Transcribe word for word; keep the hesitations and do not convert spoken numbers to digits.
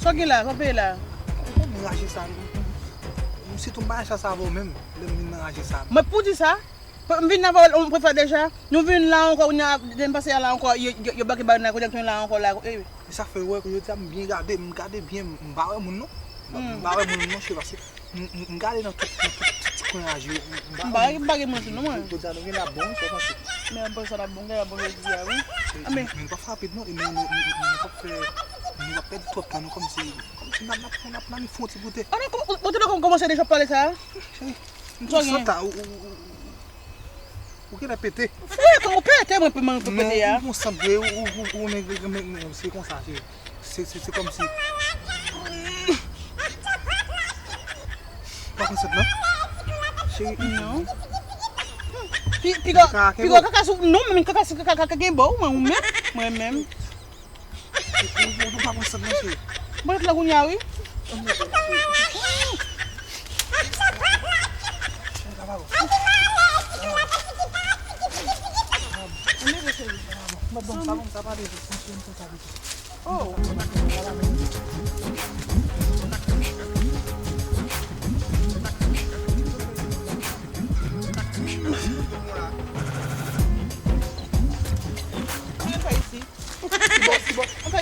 Sa w gen la, sa w peye la? Ou konn raje sa, m, m, m, m, sitou m pa nan chans avè w menm, lè m vin nan raje sa. Mwen pou di sa, m vin avè w, m prefè deja, nou vin la ankò, kounye a, lè m pase a la ankò, yo, yo, yo bake bagay nan kote m tounen la ankò la, e. E sa fè w wè, kounye a m byen gade, m gade byen, m pa wè moun non. M pa wè moun non, chè, paske m, m, m gade nan tout, nan tout, tout ti kwen raje yo, m, m pa wè moun. M pa gen moun non, mwen. Jodi a nou gen la bon, wi, sa w panse? Men apre sa la bon, gen la bon jodi a, wi. E, men, men nou p ap fè rapid non, e nou, nou, nou, nou, nou p ap fè, nou p ap pèdi twòp tan, nou kòmsi, kòmsi n ap, n ap, n ap, n ap fè yon ti goute. Ah non, ou, ou te kòmanse deja pale sa? Cheri, m sot la, ou, ou, ou, ou, ou genlè pete. Fou, ou pete, mwen, mwen, mwen pete a. Non, ou, ou sant vre, ou, ou, ou, ou, men, men, men, men, se konsa, cheri. Se, se, se kòmsi. Pa pran sant non. Cheri. Non. Pi, piga, piga kaka sou, non, men kaka sou, kaka, kaka gen bò, mwen, ou menm, mwen menm. Ou, ou, ou pa pran sant non, cheri. Mwen la kounye a, wi. Cheri, sa pa bon. Mwen bon, sa bon, sa pa deje. Mwen cheri, mwen kontan deje. Oh. Ann fè isi. Ki bò, ki bò? Ann fè